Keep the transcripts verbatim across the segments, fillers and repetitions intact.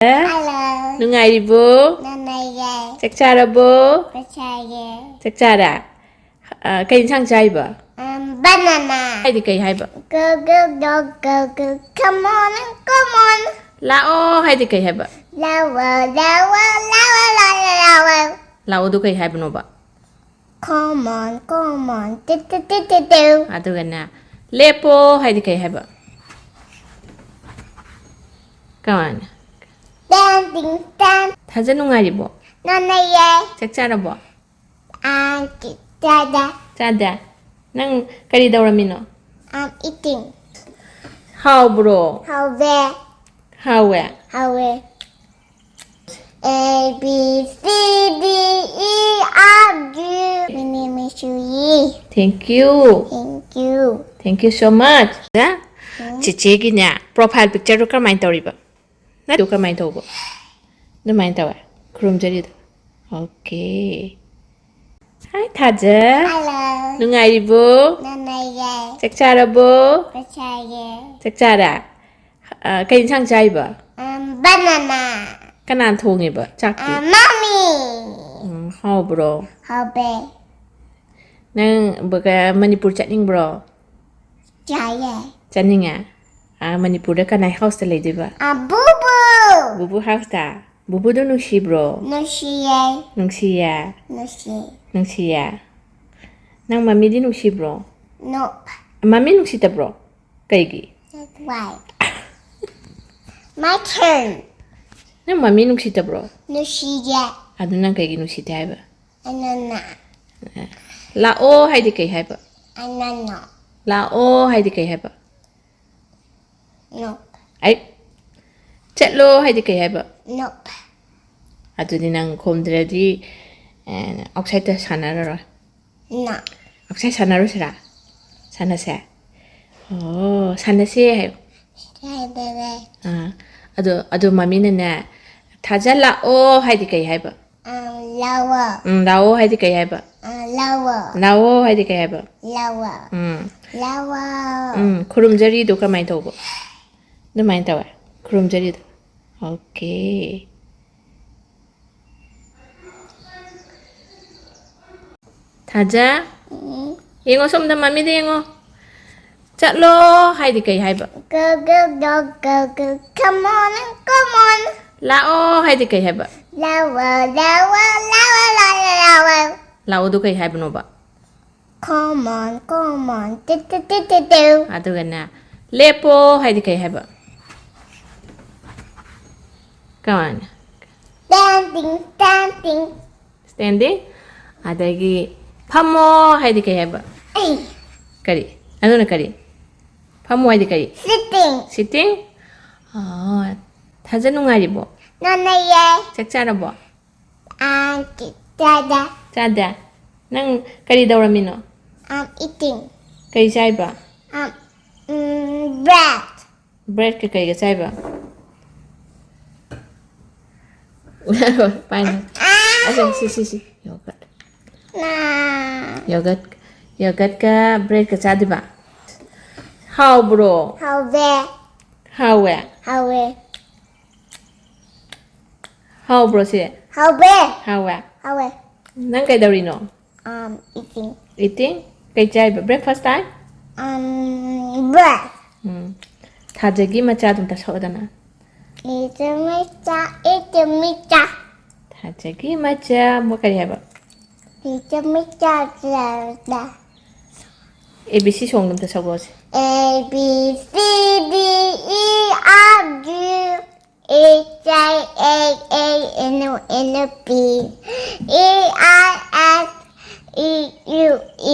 Hello. ꯅꯨꯡꯉꯥꯏꯔꯤꯕꯣ? ꯅꯨꯡꯉꯥꯏꯌꯦ꯫ ꯆꯥꯛ ꯆꯥꯔꯕꯣ? ꯆꯥꯛ ꯆꯥꯔꯦ꯫ ꯆꯥꯛ ꯆꯥꯔꯦ? ꯑ, ꯀꯩ ꯏꯟꯁꯥꯡ ꯆꯥꯏꯕ? ꯎꯝ, banana. ꯍꯥꯏꯗꯤ ꯀꯩ ꯍꯥꯏꯕ? Go, go, go, go, go. Come on, come on. ꯂꯥꯛꯑꯣ ꯍꯥꯏꯗꯤ ꯀꯩ ꯍꯥꯏꯕ? ꯂꯥꯛꯑꯣ, ꯂꯥꯛꯑꯣ, ꯂꯥꯛꯑꯣ, ꯂꯥꯛꯑꯣ, ꯂꯥꯛꯑꯣ꯫ ꯂꯥꯛꯑꯣꯗꯣ ꯀꯩ ꯍꯥꯏꯕꯅꯣꯕ? Come on, come on. Two, two, two, two, two. ꯑꯗꯨꯒꯅꯦ, ꯂꯦꯞꯄꯣ ꯍꯥꯏꯗꯤ ꯀꯩ ꯍꯥꯏꯕ? ꯀꯃꯥꯏꯅ? Dancing, dance. ꯊꯥꯖ, ꯅꯨꯡꯉꯥꯏꯔꯤꯕꯣ? ꯅꯨꯡꯉꯥꯏꯌꯦ꯫ ꯆꯥꯛ ꯆꯥꯔꯕꯣ? ꯑꯥ, ꯆꯥꯗꯦ꯫ ꯆꯥꯗꯦ? ꯅꯪ ꯀꯔꯤ ꯇꯧꯔꯝꯃꯤꯅꯣ? I'm eating. ꯍꯥꯎꯕ꯭ꯔꯣ? ꯍꯥꯎꯋꯦ꯫ ꯍꯥꯎꯋꯦ? ꯍꯥꯎꯋꯦ꯫ A, B, C, D, E, F, G. My name is Yui. Thank you. Thank you. Thank you so much. Um. ꯆꯤꯆꯦꯒꯤꯅꯦ, profile picture ꯗꯣ ꯀꯔꯝꯍꯥꯏꯅ ꯇꯧꯔꯤꯕ? ꯅꯠꯇꯨ ꯀꯃꯥꯏꯅ ꯇꯧꯕ? ꯑꯗꯨꯃꯥꯏꯅ ꯇꯧꯋꯦ꯫ ꯈꯨꯔꯨꯝꯖꯔꯤꯗꯣ꯫ Okay. Hi, ꯊꯥꯖ꯫ Hello. ꯅꯨꯡꯉꯥꯏꯔꯤꯕꯣ? ꯅꯨꯡꯉꯥꯏꯌꯦ꯫ ꯆꯥꯛ ꯆꯥꯔꯕꯣ? ꯆꯥꯛ ꯆꯥꯔꯦ꯫ ꯆꯥꯛ ꯆꯥꯔꯦ? ꯑ, ꯀꯩ ꯏꯟꯁꯥꯡ ꯆꯥꯏꯕ? ꯎꯝ, banana꯫ ꯀꯅꯥꯅ ꯊꯣꯡꯉꯤꯕ ꯆꯥꯛꯇꯤ? ꯑ, mommy꯫ ꯎꯝ, ꯍꯥꯎꯕ꯭ꯔꯣ? ꯍꯥꯎꯋꯦ꯫ ꯅꯪ ꯕ-, ꯀ-, ꯃꯅꯤꯄꯨꯔ ꯆꯠꯅꯤꯡꯕ꯭ꯔꯣ? ꯆꯥꯏꯌꯦ꯫ ꯆꯠꯅꯤꯡꯉꯦ? ꯑ, ꯃꯅꯤꯄꯨꯔꯗ ꯀꯅꯥꯏ house ꯇ ꯂꯩꯗꯣꯏꯕ? ꯑ, ꯕꯨꯕꯨ꯫ ꯕꯨꯕꯨ house ꯇ? ꯕꯨꯕꯨꯗꯣ ꯅꯨꯡꯁꯤꯕ꯭ꯔꯣ? ꯅꯨꯡꯁꯤꯌꯦ꯫ ꯅꯨꯡꯁꯤꯌꯦ? ꯅꯨꯡꯁꯤ꯫ ꯅꯨꯡꯁꯤꯌꯦ? ꯅꯪ ꯃꯃꯤꯗꯤ ꯅꯨꯡꯁꯤꯕ꯭ꯔꯣ? No꯫ ꯃꯃꯤ ꯅꯨꯡꯁꯤꯗꯕ꯭ꯔꯣ? ꯀꯩꯒꯤ? That's why. My turn. ꯅꯪ ꯃꯃꯤ ꯅꯨꯡꯁꯤꯗꯕ꯭ꯔꯣ? ꯅꯨꯡꯁꯤꯌꯦ꯫ ꯑꯗꯨ ꯅꯪ ꯀꯩꯒꯤ ꯅꯨꯡꯁꯤꯗꯦ ꯍꯥꯏꯕ? ꯑꯅꯅ꯫ ꯂꯥꯛꯑꯣ ꯍꯥꯏꯗꯤ ꯀꯩ ꯍꯥꯏꯕ? ꯑꯅꯅ꯫ ꯂꯥꯛꯑꯣ ꯍꯥꯏꯗꯤ ꯀꯩ ꯍꯥꯏꯕ? No꯫ ꯑꯩ ꯆꯠꯂꯣ ꯍꯥꯏꯗꯤ ꯀꯩ ꯍꯥꯏꯕ? No꯫ ꯑꯗꯨꯗꯤ ꯅꯪ ꯈꯨꯝꯗ꯭ꯔꯗꯤ, ꯑꯦ, outside ꯇ ꯁꯥꯟꯅꯔꯔꯣꯏ꯫ No꯫ Outside ꯁꯥꯟꯅꯔꯨꯁꯤꯔꯥ? ꯁꯥꯟꯅꯁꯦ? ꯑꯣ, ꯁꯥꯟꯅꯁꯦ ꯍꯥꯏꯌꯣ꯫ ꯁꯥꯟꯅꯔꯦ꯫ ꯑꯥ, ꯑꯗꯣ, ꯑꯗꯣ ꯃꯃꯤꯅꯅꯦ, "ꯊꯥꯖ ꯂꯥꯛꯑꯣ" ꯍꯥꯏꯗꯤ ꯀꯩ ꯍꯥꯏꯕ? ꯑꯥ, ꯂꯥꯛꯑꯣ꯫ ꯎꯝ, ꯂꯥꯛꯑꯣ ꯍꯥꯏꯗꯤ ꯀꯩ ꯍꯥꯏꯕ? ꯑꯥ, ꯂꯥꯛꯑꯣ꯫ ꯂꯥꯛꯑꯣ ꯍꯥꯏꯗꯤ ꯀꯩ ꯍꯥꯏꯕ? ꯂꯥꯛꯑꯣ꯫ ꯎꯝ꯫ ꯂꯥꯛꯑꯣ꯫ ꯎꯝ, ꯈꯨꯔꯨꯝꯖꯔꯤꯗꯣ ꯀꯃꯥꯏꯅ ꯇꯧꯕ? ꯑꯗꯨꯃꯥꯏꯅ ꯇꯧꯋꯦ꯫ ꯈꯨꯔꯨꯝꯖꯔꯤꯗꯣ꯫ Okay. ꯊꯥꯖ, ꯌꯦꯡꯉꯣ ꯁꯣꯝꯗ, ꯃꯃꯤꯗ ꯌꯦꯡꯉꯣ꯫ "ꯆꯠꯂꯣ" ꯍꯥꯏꯗꯤ ꯀꯩ ꯍꯥꯏꯕ? Go, go, go, go, go. Come on, come on. "ꯂꯥꯛꯑꯣ" ꯍꯥꯏꯗꯤ ꯀꯩ ꯍꯥꯏꯕ? ꯂꯥꯛꯑꯣ, ꯂꯥꯛꯑꯣ, ꯂꯥꯛꯑꯣ, ꯂꯥꯛꯑꯣ, ꯂꯥꯛꯑꯣ꯫ "ꯂꯥꯛꯑꯣꯗꯨ" ꯀꯩ ꯍꯥꯏꯕꯅꯣꯕ? Come on, come on. Two, two, two, two, two. ꯑꯗꯨꯒꯅꯦ, "ꯂꯦꯞꯄꯣ" ꯍꯥꯏꯗꯤ ꯀꯩ ꯍꯥꯏꯕ? ꯀꯃꯥꯏꯅ? Standing, standing. Standing. ꯑꯗꯒꯤ "ꯐꯝꯃꯣ" ꯍꯥꯏꯗꯤ ꯀꯩ ꯍꯥꯏꯕ? ꯑꯩ꯫ ꯀꯔꯤ? ꯑꯗꯨꯅ ꯀꯔꯤ? "ꯐꯝꯃꯣ" ꯍꯥꯏꯗꯤ ꯀꯔꯤ? Sitting. Sitting. ꯑꯥ, ꯊꯥꯖ, ꯅꯨꯡꯉꯥꯏꯔꯤꯕꯣ? ꯅꯨꯡꯉꯥꯏꯌꯦ꯫ ꯆꯥꯛ ꯆꯥꯔꯕꯣ? ꯑꯥ, ꯆ-, ꯆꯥꯗꯦ꯫ ꯆꯥꯗꯦ? ꯅꯪ ꯀꯔꯤ ꯇꯧꯔꯝꯃꯤꯅꯣ? I'm eating. ꯀꯔꯤ ꯆꯥꯏꯕ? Um, ꯎꯝ, bread. Bread ꯀ ꯀꯩꯒ ꯆꯥꯏꯕ? ꯄꯥꯏꯅ꯫ ꯑꯁ, ꯁꯤ, ꯁꯤ, ꯁꯤ꯫ Yogurt. ꯅꯥ꯫ Yogurt, yogurtꯀ breadꯀ ꯆꯥꯗꯣꯏꯕ? ꯍꯥꯎꯕ꯭ꯔꯣ? ꯍꯥꯎꯋꯦ꯫ ꯍꯥꯎꯋꯦ? ꯍꯥꯎꯋꯦ꯫ ꯍꯥꯎꯕ꯭ꯔꯣ ꯁꯤ? ꯍꯥꯎꯋꯦ꯫ ꯍꯥꯎꯋꯦ? ꯍꯥꯎꯋꯦ꯫ ꯅꯪ ꯀꯩꯗꯧꯔꯤꯅꯣ? Um, eating. Eating? ꯀꯩ ꯆꯥꯏꯕ? Breakfast time? Um, bread. ꯎꯝ꯫ ꯊꯥꯖꯒꯤ ꯃꯆꯥꯗꯨꯝꯇ ꯁꯛꯑꯣꯗꯅ꯫ ꯏꯆꯝ ꯃꯆꯥ, ꯏꯆꯝ ꯃꯆꯥ꯫ ꯊꯥꯖꯒꯤ ꯃꯆꯥ, ꯑꯃꯨꯛ ꯀꯔꯤ ꯍꯥꯏꯕ? ꯏꯆꯝ ꯃꯆꯥ, ꯆꯥ, ꯆꯥ꯫ A B C songꯗꯨꯝꯇ ꯁꯛꯂꯛꯑꯣꯁꯦ꯫ A, B, C, D, E, F, G, H, I, J, K, L, M, N, O, P, Q, R, S, T, U, V,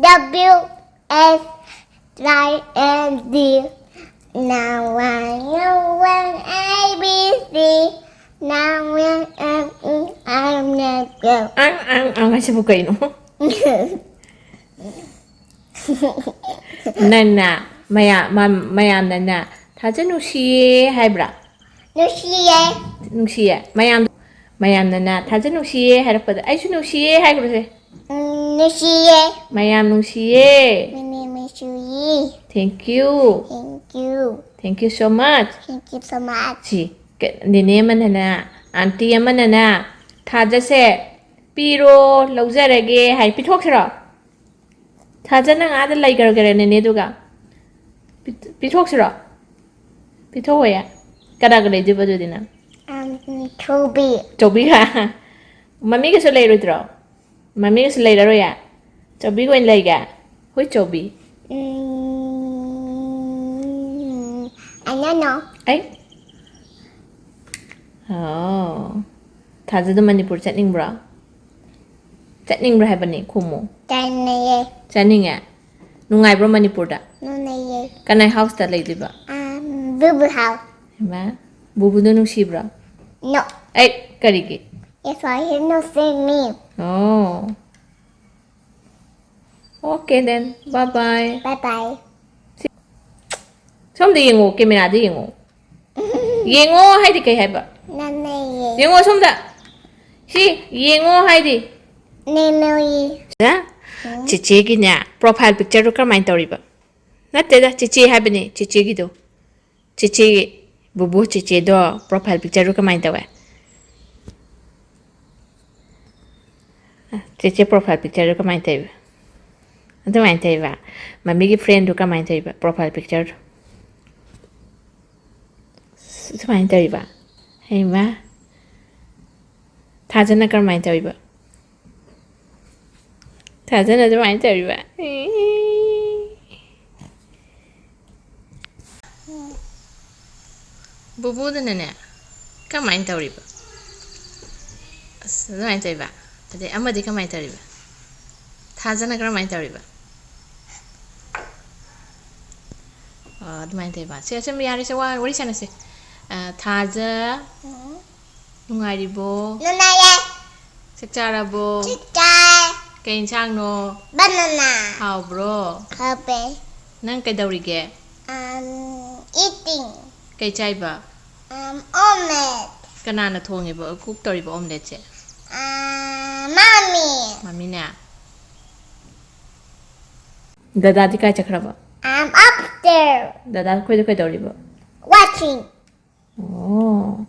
W, X, Y, and Z. Now I know when A B C. Now when I'm in, I'm not go. ꯑꯪ, ꯑꯪ, ꯑꯪ ꯍꯥꯏꯁꯤꯕꯨ ꯀꯩꯅꯣ? ꯅꯪꯅ ꯃꯌꯥ-, ꯃ-, ꯃꯌꯥꯝꯅꯅꯦ "ꯊꯥꯖ ꯅꯨꯡꯁꯤꯌꯦ" ꯍꯥꯏꯕ꯭ꯔꯥ? ꯅꯨꯡꯁꯤꯌꯦ꯫ ꯅꯨꯡꯁꯤꯌꯦ꯫ ꯃꯌꯥꯝ, ꯃꯌꯥꯝꯅꯅꯦ "ꯊꯥꯖ ꯅꯨꯡꯁꯤꯌꯦ" ꯍꯥꯏꯔꯛꯄꯗ "ꯑꯩꯁꯨ ꯅꯨꯡꯁꯤꯌꯦ" ꯍꯥꯏꯈ꯭ꯔꯣꯁꯦ꯫ ꯎꯝ, ꯅꯨꯡꯁꯤꯌꯦ꯫ ꯃꯌꯥꯝ ꯅꯨꯡꯁꯤꯌꯦ꯫ ꯃꯌꯥꯝ ꯅꯨꯡꯁꯤꯌꯦ꯫ Thank you꯫ Thank you꯫ Thank you so much. Thank you so much. ꯁꯤ ꯀ- ꯅꯦꯅꯦ ꯑꯃꯅꯅꯦ, ꯑꯟꯇꯤ ꯑꯃꯅꯅꯦ, ꯊꯥꯖꯁꯦ ꯄꯤꯔꯣ, ꯂꯧꯖꯔꯒꯦ ꯍꯥꯏ꯫ ꯄꯤꯊꯣꯛꯁꯤꯔꯣ? ꯊꯥꯖ, ꯅꯪ ꯑꯥꯗ ꯂꯩꯈ꯭ꯔꯒꯦꯔ ꯅꯦꯅꯦꯗꯨꯒ? ꯄꯤ- ꯄꯤꯊꯣꯛꯁꯤꯔꯣ? ꯄꯤꯊꯣꯛꯑꯣꯌꯦ? ꯀꯅꯥꯒ ꯂꯩꯗꯣꯏꯕ ꯑꯗꯨꯗꯤ ꯅꯪ? Um, Toby. ꯆꯧꯕꯤꯒ? ꯃꯃꯤꯒꯁꯨ ꯂꯩꯔꯣꯏꯗ꯭ꯔꯣ? ꯃꯃꯤꯒꯁꯨ ꯂꯩꯔꯔꯣꯏꯌꯦ? ꯆꯧꯕꯤꯒ ꯑꯣꯏꯅ ꯂꯩꯒꯦ? ꯍꯣꯏ Chaobi. Mm, I don't know. ꯑꯩ ꯑꯣ, ꯊꯥꯖꯗ ꯃꯅꯤꯄꯨꯔ ꯆꯠꯅꯤꯡꯕ꯭ꯔꯣ? ꯆꯠꯅꯤꯡꯕ꯭ꯔꯥ ꯍꯥꯏꯕꯅꯤ, ꯈꯨꯝꯃꯨ. ꯆꯠꯅꯤꯡꯉꯦ. ꯆꯠꯅꯤꯡꯉꯦ? ꯅꯨꯡꯉꯥꯏꯕ꯭ꯔꯣ ꯃꯅꯤꯄꯨꯔꯗ? ꯅꯨꯡꯉꯥꯏꯌꯦ. ꯀꯅꯥꯏ ꯍꯥꯎꯁꯇ ꯂꯩꯗꯣꯏꯕ? Um, Bubu house. ꯍꯩꯃꯥ, ꯕꯨꯕꯨꯗꯣ ꯅꯨꯡꯁꯤꯕ꯭ꯔꯣ? No. ꯑꯩ, ꯀꯔꯤꯒꯤ? That's why he not see me. ꯑꯣ. Okay then, bye bye. Bye bye. ꯁꯣꯝꯗ ꯌꯦꯡꯉꯣ, ꯀꯦꯃꯦꯔꯥꯗ ꯌꯦꯡꯉꯣ. ꯌꯦꯡꯉꯣ ꯍꯥꯏꯗꯤ ꯀꯩ ꯍꯥꯏꯕ? ꯅꯨꯡꯉꯥꯏꯌꯦ. ꯌꯦꯡꯉꯣ ꯁꯣꯝꯗ. ꯁꯤ ꯌꯦꯡꯉꯣ ꯍꯥꯏꯗꯤ. ꯅꯨꯡꯉꯥꯏꯌꯦ. ꯁꯤꯗ ꯆꯤꯆꯦꯒꯤꯅꯦ, profile pictureꯗꯣ ꯀꯔꯝꯍꯥꯏꯅ ꯇꯧꯔꯤꯕ? ꯅꯠꯇꯦꯗ, ꯆꯤꯆꯦ ꯍꯥꯏꯕꯅꯦ, ꯆꯤꯆꯦꯒꯤꯗꯣ. ꯆꯤꯆꯦꯒꯤ, ꯕꯨꯕꯨ ꯆꯤꯆꯦꯗꯣ profile pictureꯗꯣ ꯀꯃꯥꯏꯅ ꯇꯧꯋꯦ? ꯆꯤꯆꯦ profile pictureꯗꯣ ꯀꯃꯥꯏꯅ ꯇꯧꯋꯦ? ꯑꯗꯨꯃꯥꯏꯅ ꯇꯧꯋꯦꯕ. ꯃꯃꯤꯒꯤ friendꯗꯣ ꯀꯃꯥꯏꯅ ꯇꯧꯋꯦꯕ profile pictureꯗꯣ? ꯁꯨꯃꯥꯏꯅ ꯇꯧꯔꯤꯕ? ꯍꯩꯃꯥ. ꯊꯥꯖꯅ ꯀꯔꯝꯍꯥꯏꯅ ꯇꯧꯔꯤꯕ? ꯊꯥꯖꯅ ꯑꯗꯨꯃꯥꯏꯅ ꯇꯧꯔꯤꯕ? ꯕꯨꯕꯨꯗꯨꯅꯅꯦ, ꯀꯃꯥꯏꯅ ꯇꯧꯔꯤꯕ? ꯑꯁ, ꯑꯗꯨꯃꯥꯏꯅ ꯇꯧꯔꯤꯕ. ꯑꯗꯩ ꯑꯃꯗꯤ ꯀꯃꯥꯏꯅ ꯇꯧꯔꯤꯕ? ꯊꯥꯖꯅ ꯀꯔꯝꯍꯥꯏꯅ ꯇꯧꯔꯤꯕ? ꯑꯣ, ꯑꯗꯨꯃꯥꯏꯅ ꯇꯧꯔꯤꯕ. ꯁꯦ, ꯑꯆꯝꯕ ꯌꯥꯔꯦꯁꯦ, ꯋꯥ, ꯋꯥꯔꯤ ꯁꯥꯟꯅꯁꯦ. ꯑ, ꯊꯥꯖ, ꯅꯨꯡꯉꯥꯏꯔꯤꯕꯣ? ꯅꯨꯡꯉꯥꯏꯌꯦ. ꯆꯥꯛ ꯆꯥꯔꯕꯣ? ꯆꯤꯛꯆꯥꯏ. ꯀꯩ ꯏꯟꯁꯥꯡꯅꯣ? Banana. ꯍꯥꯎꯕ꯭ꯔꯣ? ꯍꯥꯎꯋꯦ. ꯅꯪ ꯀꯩꯗꯧꯔꯤꯒꯦ? Um, eating. ꯀꯩ ꯆꯥꯏꯕ? Um, omelette. ꯀꯅꯥꯅ ꯊꯣꯡꯉꯤꯕ, cook ꯇꯧꯔꯤꯕ omeletteꯁꯦ? Uh, mommy. ꯃꯃꯤꯅꯦ. ꯗꯗꯥꯗꯤ ꯀꯥꯏ ꯆꯠꯈ꯭ꯔꯕ? I'm up. There. ꯗꯗꯥ ꯑꯩꯈꯣꯏꯗ ꯀꯩꯗꯧꯔꯤꯕ? Watching. ꯑꯣ,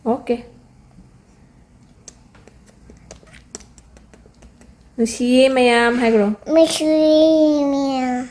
ꯑꯣꯀꯦ. ꯅꯨꯡꯁꯤꯌꯦ ꯃꯌꯥꯝ ꯍꯥꯏꯈ꯭ꯔꯣ. ꯃꯁꯤꯃꯤꯌꯥ.